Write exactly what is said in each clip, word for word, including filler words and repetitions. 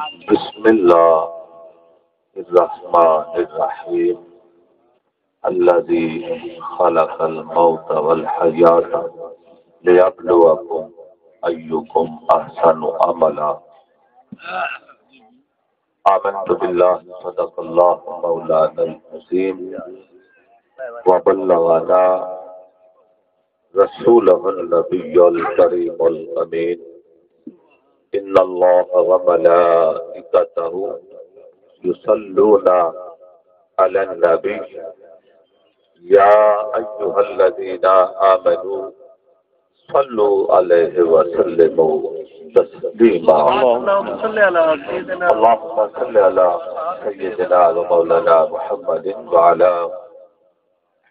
بسم الله الرحمن الرحيم. الذي خلق الموت والحياة ليبلوكم أيكم أحسن عملا. آمنت بالله، صدق الله مولانا العظيم، وبلغنا رسوله النبي الكريم الأمين. إن الله وملائكته يصلون على النبي، يا أيها الذين آمنوا صلوا عليه وسلموا تسليما. اللهم صل على سيدنا اللهم صل على سيدنا ومولانا محمد وعلى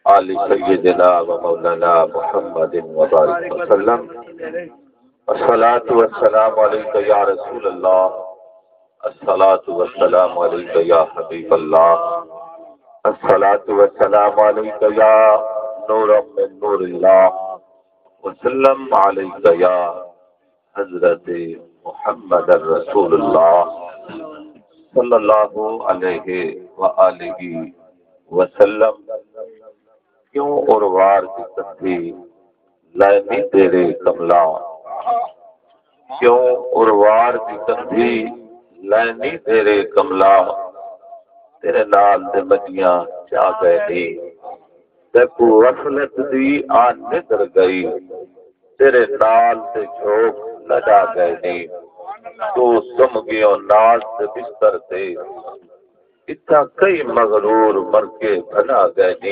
آل سيدنا ومولانا محمد وبارك وسلم. الصلاة والسلام عليك يا رسول الله. الصلاة والسلام عليك يا حبيب الله. الصلاة والسلام عليك يا نور من نور الله. وسلم عليك يا حضرت محمد رسول اللہ صلی اللہ علیہ وآلہ وسلم۔ کیوں اروار دی کندھی لائنی تیرے کملا، کیوں اروار دی کندھی لائنی تیرے کملا، تیرے نال دے مجیاں چا گئے نی، تیکوں غفلت دی آ ندر گئی، تیرے نال تے جھوک لڈا گئے نی۔ توں سم گیوں ناز دے بستر تے، اتھاں کئی مغرور مر کے بھنا گئے نی۔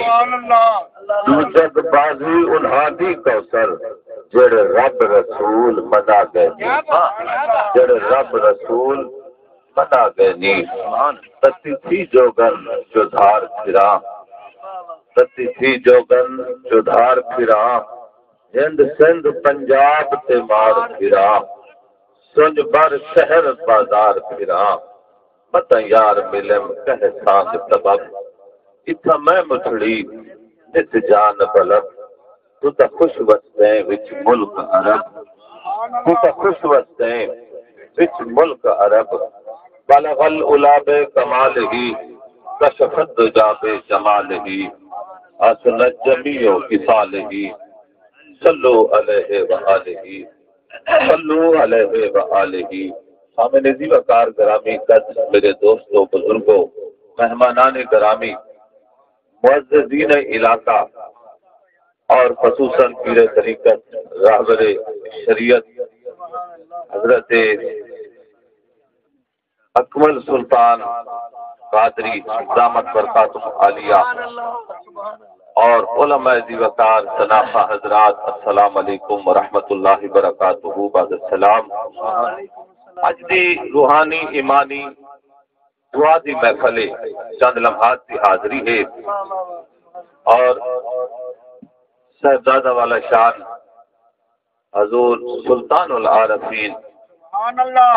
ݙو جڳ بازی انہاں دی کوثر، جیڑھے رب رسول منا گئے نی۔ جیڑھے رب رسول منا گئے نی۔ تتی تھی جوگن چودھار پھراں، تتی تھی جوگن چودھار پھراں، ہند سندھ پنجاب تے مار پھراں، سنڄ بر شہر بازار پھراں، متاں یار ملم کہہ سانگ سبب، اتھاں میں مٹھڑی نت جان بلب۔ توں تاں خوش وسدیں وچ ملک عرب، توں تاں خوش وسدیں وچ ملک عرب۔ بلغ العلا بکمالہ، کشف الدجی بجمالہ، حسنت جمیع خصالہ، صلوا علیہ وآلہ، صلوا علیہ وآلہ۔ سامعین عزیز وقار گرامی، قدر میرے دوستو، بزرگو، مہمانان گرامی، معززین علاقہ اور خصوصاً پیر طریقت، راہبر شریعت حضرت اکمل سلطان قادری دامت برکاتہم عالیہ اور علماء ذی وقار سنافہ حضرات، السلام علیکم ورحمۃ اللہ وبرکاتہ۔ بعد السلام، اڄ دی روحانی ایمانی دعا دی محفل ہے، چند لمحات دی حاضری ہے اور صاحبزادہ والا شان حضور سلطان العارفین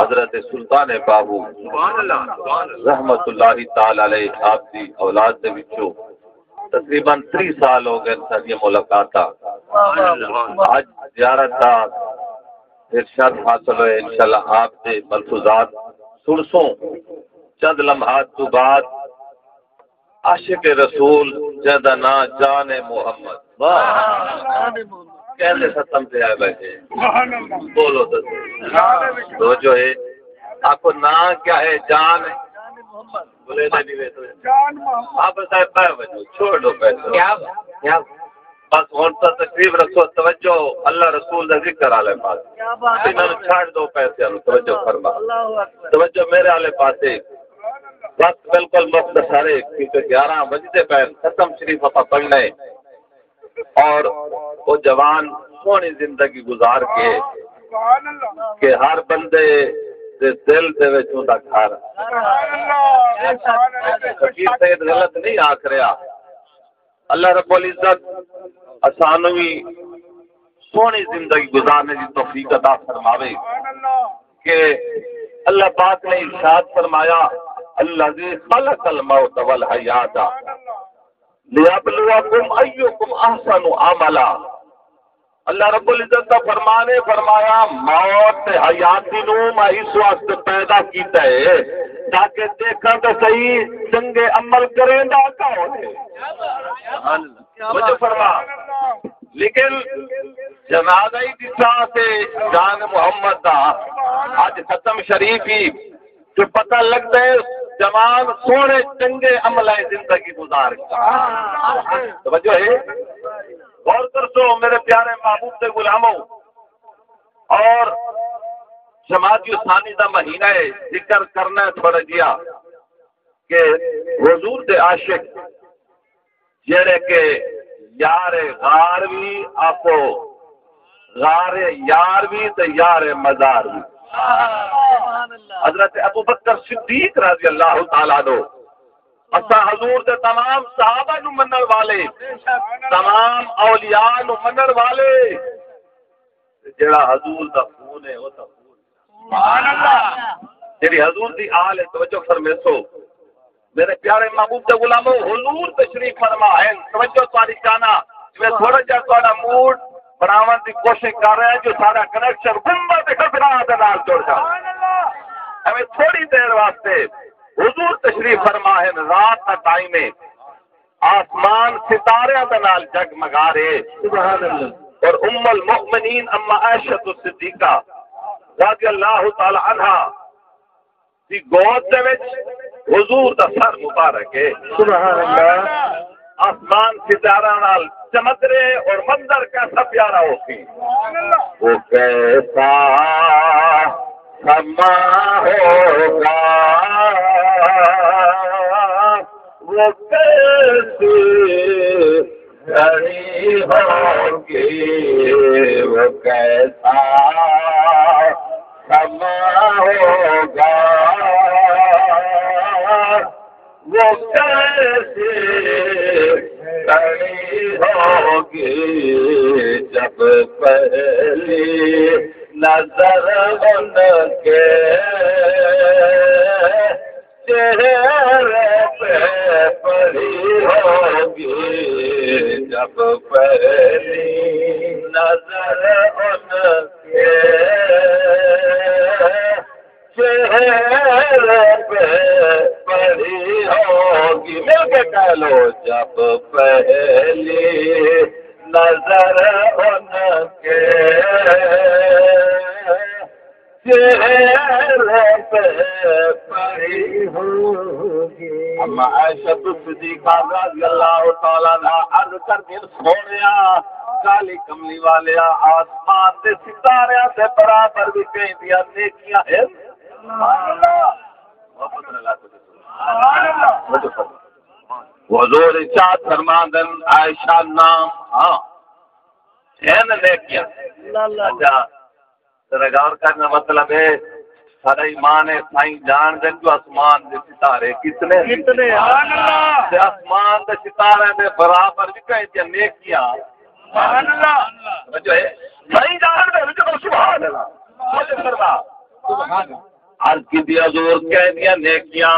حضرت سلطان باہو رحمت اللہ تعالی علیہ آپ دی اولاد دے وچوں تقریباً تریہہ سال ہو گئے ساݙیاں ملاقاتاں۔ اڄ زیارت دا ارشاد حاصل ہوئے، انشاءاللہ آپ دے ملفوظات سݨسوں۔ چند لمحات توں بعد عاشق رسول جیندا ناں جان محمد۔ واہ۔ کہندے ختم تے آئے بیٹھے۔ بولو تو۔ تو جو ہے، آپ کو ناں کیا ہے؟ جان۔ بولے نہیں رہے تو۔ آپ صاحب پہ وجو، چھوڑ دو پیسے۔ کیا بات، کیا بات۔ بس ہݨ تاں تقریب رکھو، توجہ اللہ رسول دے ذکر والے پاس۔ کیا بات ہے۔ انہاں نوں چھڈ دو پیسے نوں، توجہ فرما۔ اللہ اکبر۔ توجہ میرے والے پاسے۔ وقت بالکل مختصر ہے، کیونکہ گیارہ وڄدے پئے، ختم شریف آپاں پڑھنا ہے۔ اور وہ جوان سوہݨی زندگی گزار کے کہ ہر بندے دے دل دے وچ اوندا گھر۔ فقیر سید غلط نہیں آکھ رہا۔ اللہ رب العزت اسانوں وی سوہݨی زندگی گزارنے دی توفیق عطا فرماوے کہ اللہ پاک نے ارشاد فرمایا، الذی خلق الموت والحیات لیبلوکم ایکم احسن عملا۔ اللہ رب العزت دا فرمان ہے، فرمایا، موت تے حیاتی نوں میں اس واسطے پیدا کیتا ہے تاکہ دیکھاں تے صحیح چنگے عمل کریندا کون ہے۔ سبحان اللہ۔ توجہ فرما۔ لیکن جنازہ ہی ݙتا تے جان محمد دا، اڄ ختم شریف ہی جو پتہ لڳدا ہے جوان سوہݨے چنگے عملاں زندگی گزار ڳیا۔ توجہ ہے؟ غور کرسو میرے پیارے محبوب دے غلامو، اور جمادی الثانی دا مہینہ ہے، ذکر کرنا ہے تھوڑا جیا کہ حضور دے عاشق جیڑھے کہ یار غار وی آکھو، غار یار وی تے یار مزار وی۔ حضرت ابو بکر صدیق رضی اللہ تعالیٰ عنہ، اساں حضور دے تمام صحابہ نو منن والے، تمام اولیاء نو منن والے، تے جیڑھا حضور دا خون ہے، او تاں خون۔ سبحان اللہ۔ جیڑھی حضور دی آل ہے، توجہ فرمیسو۔ میرے پیارے محبوب دے غلامو، حضور تشریف فرما ہے۔ توجہ تہاݙی چاہنا، میں تھوڑا جہا تہاݙا موڈ بݨاوݨ دی کوشش کر رہا ہاں جو سارا کنیکشن گنبد خزرا دے نال جڑ جائے۔ ایویں تھوڑی دیر واسطے حضور تشریف فرما ہے، رات دا ٹائم ہے۔ آسمان ستاریاں دے نال جگمگا رہے۔ سبحان اللہ۔ اور ام المؤمنین اما عائشہ الصدیقہ رضی اللہ تعالی عنہا دی گود دے وچ حضور دا سر مبارک ہے۔ سبحان اللہ۔ آسمان ستاریاں نال چمک رہے اور منظر کیسا پیارا ہوسی۔ وہ کیسا سما ہوگا، وہ کیسی گھڑی ہوگی، وہ کیسا سما ہوگا، وہ کیسی گھڑی ہوگی، جب پہلی نظر ان کے چہرے پہ پڑی ہوگی، جب پہلی نظر ان کے چہرے پہ پڑی ہوگی۔ مل کے کہہ لو، جب پہلی نظر ان کے چہرے پہ پڑی ہوگی۔ اما عائشہ صدیقہ رضی اللہ تعالیٰ عنہا عرض کر دین، سوہݨیا، کالی کملی والیا، آسمان دے ستاریاں دے برابر وی کہیں دیاں نیکیاں ہن؟ سبحان اللہ۔ محبت نال آکھو۔ سبحان اللہ۔ حضور ارشاد فرماندن، عائشہ نام، ہاں، ہن نیکیاں۔ اللہ اللہ۔ اچھا، ذرا غور کرنا، مطلب ہے، سارا ایمان ہے، سائیں جان دے جو آسمان دے ستارے کتنے؟ کتنے؟ سبحان اللہ۔ تے آسمان دے ستارے دے برابر وی کہیں دیاں نیکیاں۔ سبحان اللہ۔ سمجھو ہے؟ سائیں جان دے جو، سبحان اللہ۔ سبحان اللہ۔ عرض کیتی، حضور کہیں دیاں نیکیاں؟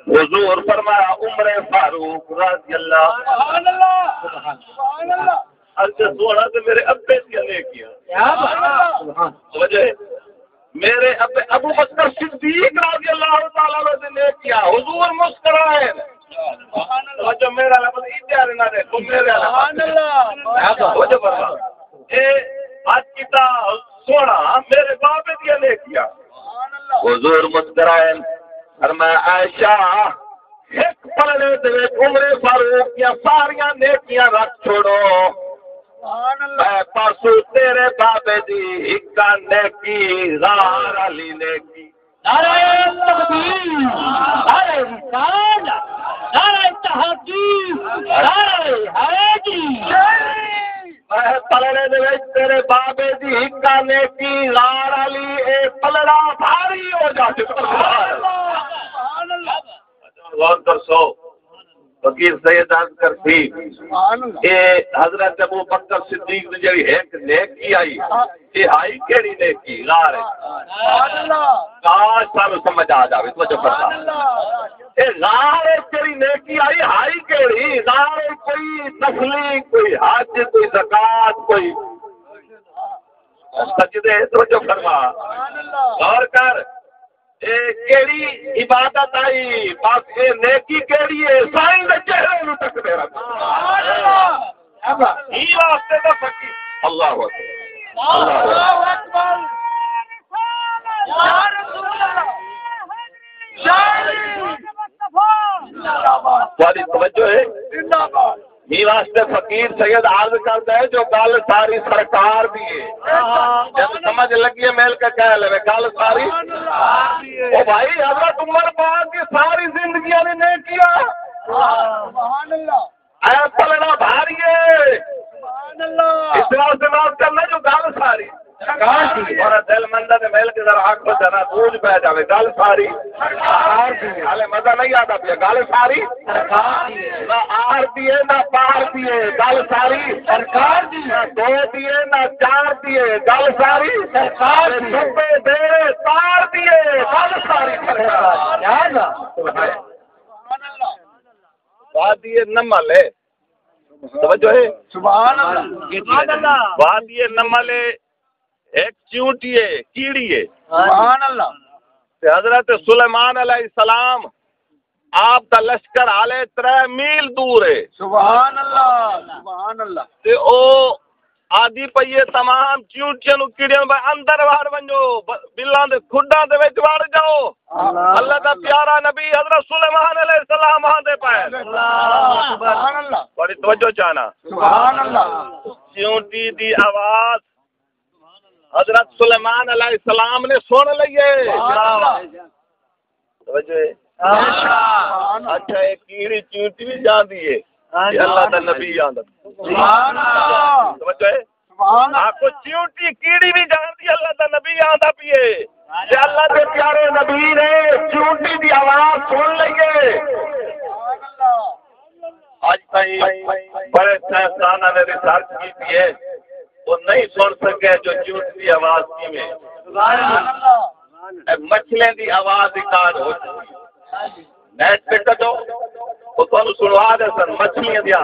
حضور فرمایا، عمر فاروق رضی اللہ۔ سبحان اللہ۔ سبحان اللہ۔ اچھا، سوہݨا تے میرے ابے دیاں نیکیاں۔ کیا بات ہے۔ سبحان۔ سمجھے؟ میرے ابے ابو بکر صدیق رضی اللہ تعالیٰ عنہ دی نیکیاں۔ حضور مسکرائے۔ سبحان اللہ۔ توجہ میرے والا بس، ادھر نہ دیکھو، میرے والا بس۔ سبحان اللہ۔ توجہ فرما۔ اے حج کیتا سوہݨا، میرے بابے دیاں نیکیاں۔ سبحان اللہ۔ حضور مسکرائے، فرمایا، عائشہ، ہک پلڑے دے وچ عمر فاروق دیاں ساریاں نیکیاں رکھ چھوڑو۔ سبحان اللہ۔ میں پاسوں تیرے بابے دی ہکا نیکی، غار والی نیکی۔ نعرہ تکبیر، نعرہ رسالت، نعرہ تحقیق، نعرہ حیدری۔ میں پلڑے دے وچ تیرے بابے دی ہکا نیکی، غار والی، اے پلڑا بھاری ہو جاسی۔ سبحان اللہ۔ غور کرسو، فقیر سید عرض کرسی، سبحان اللہ۔ اے حضرت ابو بکر صدیق دی جڑی ہک نیکی آئی، اے ہائی کیڑی نیکی؟ غار۔ سبحان اللہ۔ کاش سانوں سمجھ آ جاوے، توجہ فرما۔ سبحان اللہ۔ اے غار کیڑی نیکی آئی، ہائی کیڑی؟ غار کوئی نفلی، کوئی حج، کوئی زکوٰۃ، کوئی سجدے، توجہ فرما، غور کر۔ اے کیڑی عبادت آئی؟ بس اے نیکی کیڑی ہے؟ سائیں دے چہرے نوں تکدے رہو۔ ہی واسطے دا فقیر۔ اللہ اکبر۔ اللہ اکبر۔ تہاݙی توجہ ہے؟ ہی واسطے فقیر سید عرض کردا ہے جو ڳل ساری سرکار دی ہے۔ جے سمجھ لڳی ہے، مل کے کہہ لے، ڳل ساری۔ او بھائی، حضرت عمر پاک دی ساری زندگیاں دی نیکیاں۔ اے پلڑا بھاری ہے۔ اس واسطے میں عرض کرنا جو ڳل ساری۔ سرکار دی۔ اور دل مند تے مل کے ذرا آکھو، ذرا گونج پہ جاوے، ڳل ساری۔ سرکار دی۔ ہالے مزہ نہیں آتا پیا، ڳل ساری۔ سرکار دی۔ نہ آر دی ہے، نہ پار دی ہے، ڳل ساری۔ سرکار دی۔ نہ دو دی ہے، نہ چار دی ہے، ڳل ساری۔ سرکار دی۔ ڈبے دے تار دی ہے، ڳل ساری۔ سرکار۔ کیا نا؟ وادی نمل ہے۔ توجہ ہے؟ سبحان اللہ۔ وادی نمل ہے، ہک چیونٹی ہے، کیڑی ہے۔ سبحان اللہ۔ تے حضرت سلیمان علیہ السلام آپ دا لشکر حالے ترے میل دور ہے۔ سبحان اللہ، سبحان اللہ۔ تے او آدھی پئی ہے تمام چیونٹیاں نوں، کیڑیاں نوں، بھائی اندر وڑ ونڄو، ب-، بلاں دے کھڈاں دے وچ وڑ جاؤ۔ اللہ۔ اللہ دا پیارا نبی حضرت سلیمان علیہ السلام آندے پئے۔ اللہ، سبحان اللہ۔ بڑی توجہ چاہنا۔ سبحان اللہ۔ چیونٹی دی آواز حضرت سلیمان علیہ السلام نے سن لئی ہے۔ سبحان اللہ۔ توجہ ہے؟ سبحان اللہ۔ اچھا، اے کیڑی چیونٹی وی جاندی ہے؟ ہاں جی۔ اللہ دا نبی آندا۔ سبحان اللہ۔ توجہ ہے؟ سبحان اللہ۔ آکھو چیونٹی کیڑی وی جاندی، اللہ دا نبی آندا پیے۔ تے اللہ دے پیارے نبی نے چیونٹی دی آواز سن لئی ہے۔ اڄ تائیں بڑے سائنسداناں نے ریسرچ کیتی ہے، او نہیں سݨ سڳے جو چیونٹی دی آواز کیویں۔ اے مچھلیں دی آواز ریکارڈ ہو چکی ہے۔ نیٹ تے کڈو، او تہانوں سݨوا ݙیسن مچھلیاں دیاں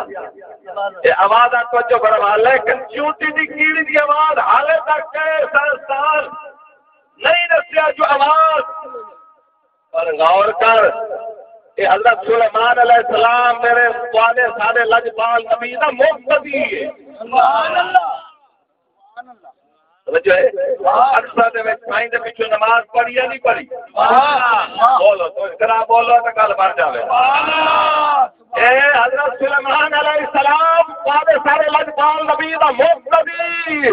اے آوازاں۔ توجہ فرما، لیکن چیونٹی دی کیڑی دی آواز حالے تک کہیں سائنسدان نہیں ݙسیا جو آواز۔ پر غور کر، اے حضرت سلیمان علیہ السلام میرے والے سارے لجپال نبی دا مقتدی ہے۔ سبحان اللہ۔ توجہ ہے؟ اقصیٰ دے وچ سائیں دے پچھوں نماز پڑھی یا نہیں پڑھی؟ بولو، تو اس طرح بولو تو گل بن جاوے۔ اے حضرت سلیمان علیہ السلام، والے سارے لجپال نبی دا مقتدی۔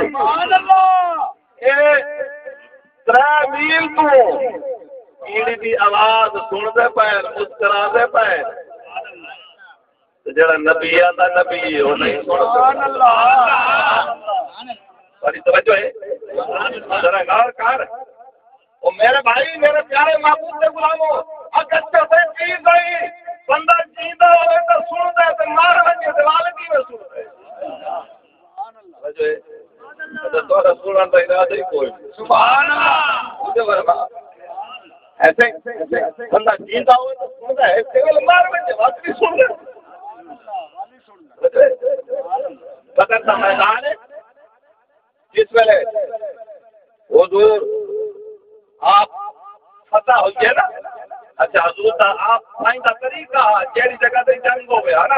اے ترے میل توں کیڑی دی آواز سݨدے پئے، مسکراندے پئے۔ تے جیڑھا نبی آندا نبی ہے، او نہیں سݨدا۔ سبحان اللہ۔ بڑی توجہ ہے۔ ذرا غور کر۔ او میرے بھائی، میرے پیارے معبود دے غلامو، اگر تے کوئی چیز نہیں، بندہ جیندا ہوئے تے سݨدا ہے، تے مر ونڄے تے والے کیویں سݨدا ہے؟ توجہ ہے۔ اچھا، تہاݙا سݨݨ دا ارادہ ہی کوئی نہیں۔ سبحان اللہ۔ توجہ فرما۔ ایسے، ایسے بندہ جیندا ہوئے تے سݨدا ہے، تے والے مر ونڄے تے وت نہیں سݨدا۔ توجہ ہے۔ بدر دا میدان ہے، جس ویلے حضور آپ فتح ہوئی ہے نا۔ اچھا، حضور دا آپ سائیں دا طریقہ، جیڑھی جگہ تے جنگ ہووے ہا نا،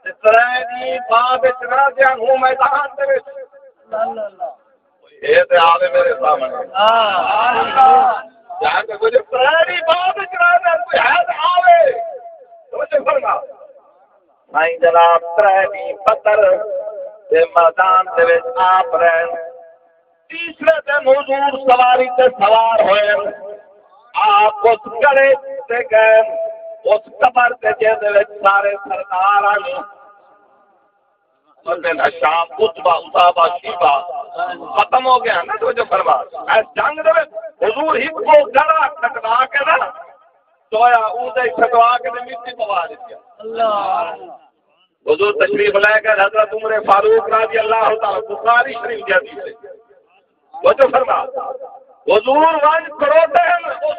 تے ترے ݙینھ بعد وچ رہ ڳیا ہوں میدان دے وچ۔ اے تے آوے میرے سامݨے۔ جنگ کجھ ترے ݙینھ بعد وچ رہ ڳیا، کوئی ہے تے آوے۔ توجہ فرما۔ سائیں جناب ترے ݙینھ بدر دے میدان دے وچ آپ رہن۔ تیسرے دن حضور سواری تے سوار ہوئے۔ آپ اس گڑھے تے ڳئے، اس قبر تے جیندے وچ سارے سردار ہن۔ عمر بن ہشام، عتبہ، اتابہ، شیبہ ختم ہو ڳئے ہن نا، توجہ فرما۔ اس جنگ دے وچ حضور ہک ٻہوں گڑھا کٹوا کے نا، چویا، اوں تے کٹوا کے تے مٹی پوا ݙتی۔ اللہ۔ حضور تشریف لے ڳئے، حضرت عمر فاروق رضی اللہ تعالیٰ، بخاری شریف دی حدیث ہے۔ توجہ فرما، حضور ونڄ کھڑوتے ہن، اس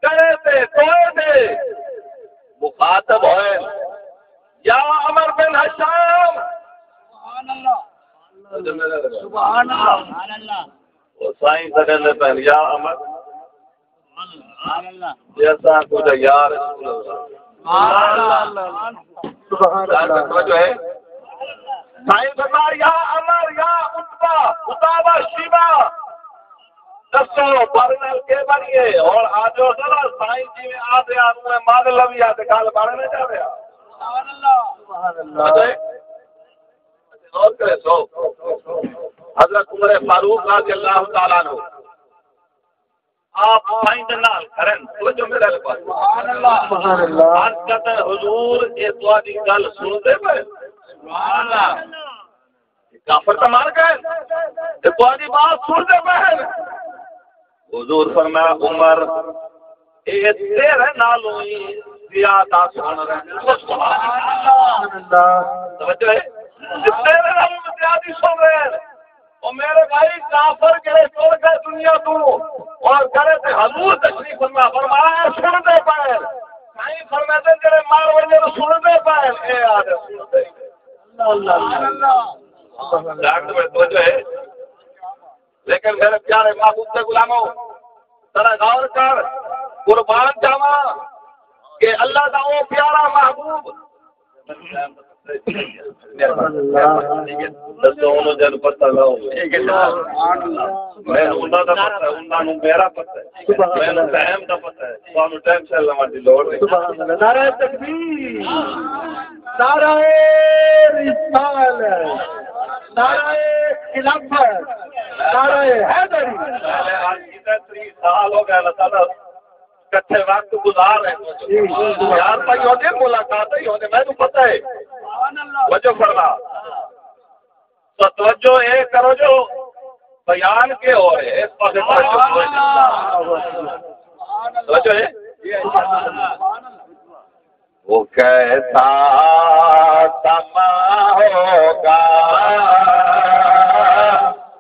گڑھے تے، ٹوئے تے، مخاطب ہوئے، یا عمر بن ہشام، سبحان اللہ۔ سبحان اللہ۔ او سائیں سݙیندے پئن، یا امر، سبحان اللہ۔ جیسا کچھ یا رسول اللہ۔ سبحان اللہ۔ سبحان اللہ۔ توجہ ہے؟ سائیں فرمایا، یا امر، یا عتبہ، عتبہ شیبہ، ݙسو، بارے نال کے بݨیے؟ اور آ جو ذرا سائیں جی میں آ دے آ، میں مان لوی آ تے گل بارے نہ جاوے۔ سبحان اللہ۔ سبحان اللہ۔ توجہ ہے؟ غور کرے سو۔ حضرت عمر فاروق رضی اللہ تعالیٰ عنہ آپ سائیں دے نال کھڑن، توجہ میرے والے پاس۔ سبحان اللہ۔ سبحان اللہ۔ عرض کرتے ہیں، حضور، اے تہاݙی ڳالھ سݨدے پئے؟ سبحان اللہ۔ کافر تاں مر ڳئے، اے تہاݙی بات سݨدے پئے؟ حضور فرمایا، عمر، اے تیرے نالوں ہی زیادہ سُݨ رہے ہیں۔ سبحان اللہ۔ توجہ ہے؟ اے تیرے نالوں زیادہ سُݨ رہے ہیں۔ او میرے بھائی، کافر جڑے ٹر ڳئے دنیا توں، اور جڑے تے حضور تشریف فرما، فرمایا، سُݨدے پئے۔ سائیں فرماتے، جڑے مر ونڄے سُݨدے پئے، اے آ رہے سُݨدے۔ اللہ، اللہ، اللہ۔ ڈاکٹر، توجہ ہے؟ لیکن میرے پیارے محبوب دے غلامو، ذرا غور کر، قربان جاواں کہ اللہ دا او پیارا محبوب۔ ݙسو، انہاں جن پتہ نہ ہووے۔ میں انہاں دا پتہ ہے، انہاں نوں میرا پتہ ہے۔ میں انہاں ٹائم دا پتہ ہے۔ تہانوں ٹینشن لوݨ دی لوڑ نہیں۔ سبحان اللہ۔ نعرہ تکبیر، نعرہ رسالت، نعرہ خلافت، نعرہ حیدری۔ میں نے عرض کیتا، تریہہ سال ہو ڳئے، اللہ تعالیٰ کٹھے وقت گزار رہے ہیں۔ جی، جی، جی۔ یار بھائی ہوندے، ملاقات ہی ہوندے، میں تو پتہ ہے۔ توجہ فرما۔ تو توجہ اے کرو جو بیان کے ہو رہے، اس پاسے توجہ۔ توجہ ہے؟ وہ کیسا سما ہوگا،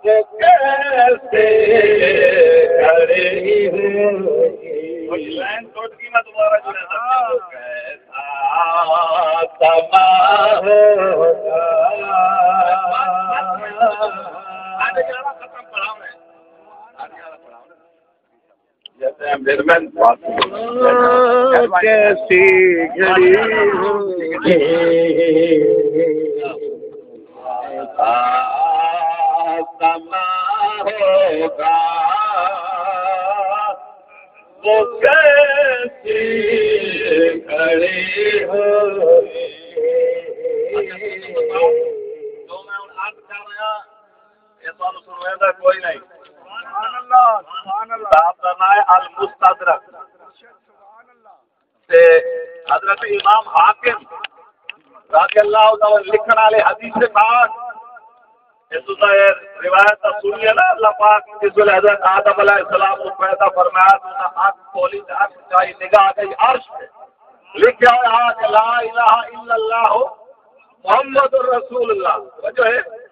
وہ کیسے گھڑی ہوگی۔ کچھ لائن ٹوٹ گئی، میں دوبارہ سنا سکتا ہوں۔ سما ہوگا۔ کیسی گھڑی ہوگی، سما ہوگا۔ وہ کیسی گھڑی ہوئی۔ جو میں ہن عرض کر رہا، یہ تانوں سنویندا کوئی نہیں۔ سبحان اللہ، سبحان اللہ۔ کتاب دا نام ہے المستدرک۔ سبحان اللہ۔ تے حضرت امام حاکم رضی اللہ تعالیٰ عنہ لکھݨ والے حدیث پاک، اے تساں اے روایت تاں سݨی ہے نا، اللہ پاک جس ویلے حضرت آدم علیہ السلام کوں پیدا فرمایا تو انہاں اکھ کھولی تے اکھ چائی نگاہ ڳئی عرش تے۔ لکھیا ہویا ہا کہ لا الہ الا اللہ محمد رسول اللہ۔ توجہ ہے؟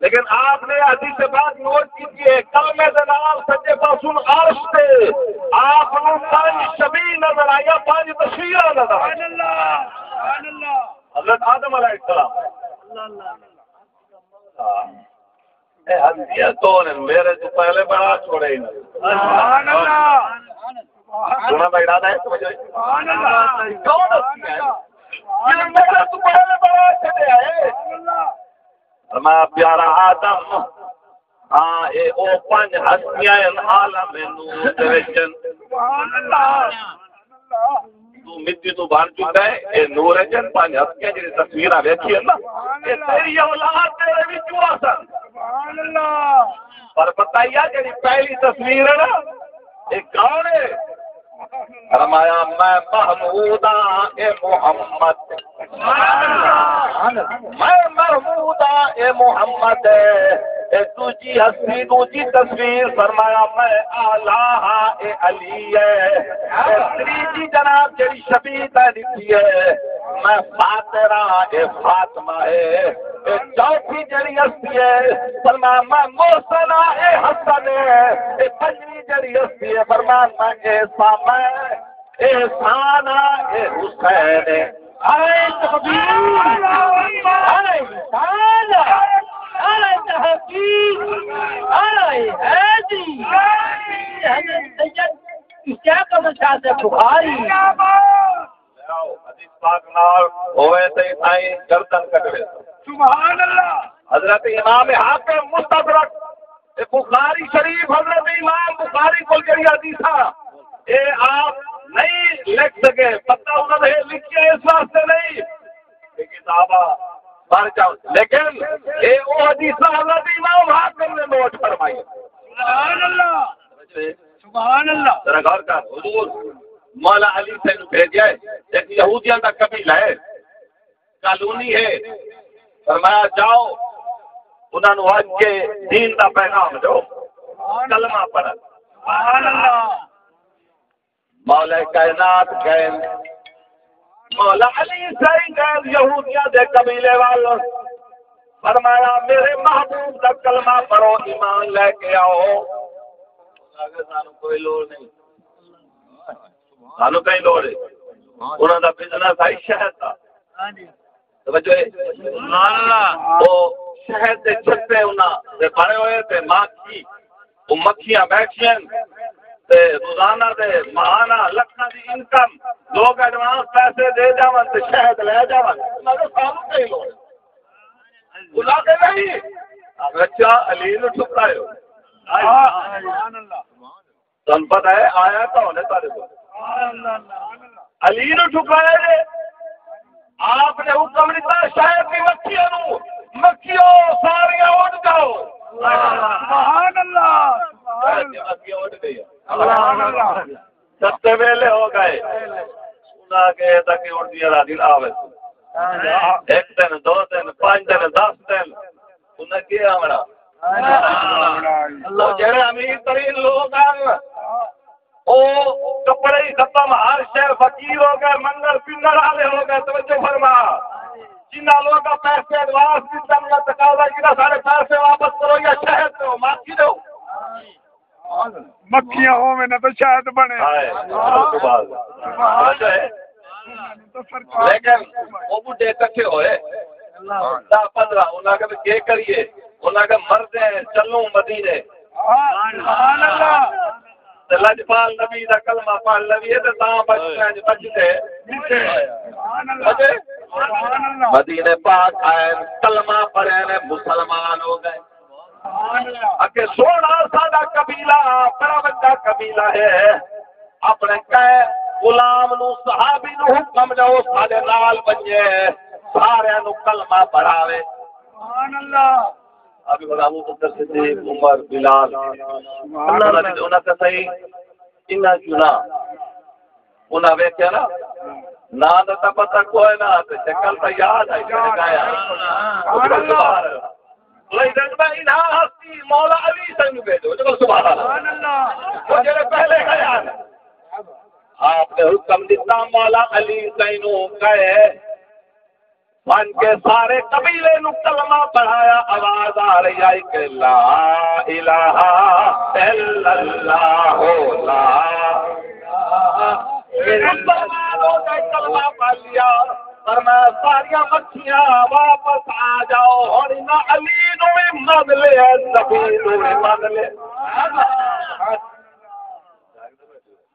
لیکن آپ نے حدیث پاک نوٹ کیتی ہے، کلمے دے نال سڄے پاسوں عرش تے آپ نوں پنج شبیہ نظر آئیاں، پنج تصویراں نظر آئیاں۔ سبحان اللہ، سبحان اللہ۔ حضرت آدم علیہ السلام۔ اللہ، اللہ۔ ہاں۔ اے ہستیاں کون ہیں؟ میرے تو پہلے بنا چھوڑے انہاں۔ سبحان اللہ۔ سُݨݨ دا ارادہ ہے، توجہ ہے؟ سبحان اللہ۔ کون ہستیاں ہیں؟ یہ میرے تو پہلے بنا چھوڑے آئے۔ سبحان اللہ۔ فرمایا، پیارا آدم، ہاں، اے او پنج ہستیاں ہن عالم نور دے وچ۔ سبحان اللہ۔ توں مٹی توں بݨ چکا ہے، اے نور وچ ہن، پنج ہستیاں جڑی تصویراں ویکھی ہن نا، اے تیری اولاد تیرے وچوں آسن۔ سبحان اللہ۔ پر پتہ ہی ہے جڑی پہلی تصویر ہے نا، اے کون ہے؟ فرمایا، میں محمود ہاں اے محمد۔ میں محمود ہاں اے محمد۔ اے دوجی ہستی، دوجی تصویر، فرمایا، میں اعلیٰ ہاں اے علی ہے۔ اے تریجی جناب جڑی شبیہ تاں ݙتی ہے، میں فاطر ہاں اے فاطمہ ہے۔ اے چوتھی جڑی ہستی ہے، فرمایا، میں محسن ہاں اے حسن ہے۔ اے پنجویں جڑی ہستی ہے، فرمایا، میں عیسیٰ، میں احسان ہاں اے حسین ہے۔ نعرہ تکبیر، نعرہ رسالت، نعرہ تحقیق آئے ہے جی۔ حضرت سید اشتیاق احمد شاہ صاحب بخاری۔ لیاؤ، حدیث پاک نال ہوئے تے سائیں گردن کٹوے۔ سبحان اللہ۔ حضرت امام حاکم مستدرک، اے بخاری شریف، حضرت امام بخاری کول جڑی حدیثاں، اے آپ نہیں لکھ سکے، پتہ انہاں نے لکھیا اس واسطے نہیں کہ کتاباں مر جاؤ، لیکن اے او حدیثاں حضرت امام حاکم نے نوٹ فرمائی۔ سبحان اللہ۔ سبحان اللہ۔ ذرا غور کر، حضور مولا علی سے نو بھیجیا ہے، ایک یہودیاں دا قبیلہ ہے، کالونی ہے، فرمایا جاؤ انہاں نو اچ کے دین دا پیغام ݙیو، کلمہ پڑھن۔ سبحان اللہ۔ مولا کائنات ڳئے، مولا علی سائیں ڳئے یہودیاں دے قبیلے وال، فرمایا میرے محبوب دا کلمہ پڑھو، ایمان لے کے آؤ۔ سانوں کوئی لوڑ نہیں، سانوں کہیں لوڑ ہے۔ انہاں دا بزنس آئی شہد دا۔ توجہ ہے؟ سبحان اللہ۔ او شہد دے چھپے انہاں دے بݨے ہوئے تے ماکھی، او مکھیاں بیٹھیاں تے روزانہ دے ماہانہ لکھاں دی انکم، لوگ ایڈوانس پیسے دے جاون تے شہد لے جاون۔ انہاں دے سانوں کہیں لوڑ ہے۔ انہاں دے نہیں۔ اچھا، علی نو ٹھکرائے ہو۔ سبحان اللہ۔ تہاکوں پتہ ہے آیا کون ہے تہاݙے کول؟ علی نو ٹھکرایا جے۔ آپ نے حکم ݙتا شہد دی مکھیاں نو، مکھیو ساریاں اݙ جاؤ۔ سبحان اللہ۔ شہد دی مکھیاں اݙ ڳئیاں۔ سبحان اللہ۔ ستے ویلے ہو ڳئے۔ انہاں کے تک اݙدیاں راضی نہ آوے۔ ہک دن، دو دن، پنج دن، دس دن۔ انہاں کے آوݨا؟ اللہ۔ او جڑے امیر ترین لوگ ہن، او کپڑے ہی ختم، ہر شے فقیر ہو ڳئے، منگل پنگل والے ہو ڳئے۔ توجہ فرما، جنہاں لوگاں پیسے ایڈوانس ݙتن یا تقاضا کیتا، سارے پیسے واپس کرو یا شہد ݙیو، ماکھی ݙیو۔ مکھیاں ہوون نہ تے شہد بݨے۔ ہائے، سبحان اللہ۔ سبحان اللہ۔ لیکن او ٻڈھے کٹھے ہوئے، ݙاہ پندرہ، انہاں آکھیا کے کریے؟ انہاں آکھیا مردے ہیں، چلوں مدینے۔ سبحان اللہ۔ تے لجپال نبی دا کلمہ پڑھ لویے تے تاں بچ، بچدے۔ سبحان اللہ۔ سبحان اللہ۔ مدینے پاک آئے، کلمہ پڑھے نے، مسلمان ہو ڳئے۔ اڳے سوہݨا ساݙا قبیلہ، بڑا وݙا قبیلہ ہے۔ اپݨے کہیں غلام نو، صحابی نو حکم ݙیو، ساݙے نال ونڄے، ساریاں نو کلمہ پڑھاوے۔ سبحان اللہ۔ ابھی بڑا ابو بکر صدیق، عمر، بلال، سبحان اللہ۔ اللہ دے انہاں تے صحیح، انہاں کیوں نہ؟ انہاں ویکھیا نا، ناں دا تاں پتہ کوئے نہ، تے شکل تاں یاد آئی، جڑے ڳایا۔ سبحان اللہ۔ لیکن میں انہاں ہستی مولا علی سائیں نو بھیجو، جو سبحان اللہ۔ سبحان اللہ۔ او جڑے پہلے ڳایا نا۔ آپ نے حکم ݙتا مولا علی سائیں نو کہے، ونڄ کے سارے قبیلے نو کلمہ پڑھایا، آواز آ رہی آئی کہ لا الہ الا اللہ، لا الہ الا اللہ۔ مسلمان ہو ڳئے، کلمہ پڑھ لیا۔ فرمایا ساریاں مکھیاں واپس آ جاؤ، ہݨ انہاں علی نو وی من لے، نبی نو وی من لے۔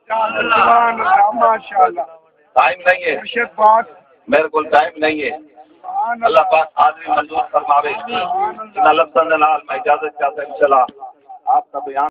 سبحان اللہ، ماشاءاللہ۔ ٹائم نہیں ہے۔ مرشد پاک۔ میرے کول ٹائم نہیں ہے۔ سبحان اللہ۔ اللہ پاک حاضری منظور فرماوے۔ سبحان اللہ۔ انہاں لفظاں دے نال میں اجازت چاہتا ہوں، انشاءاللہ آپ کا بیان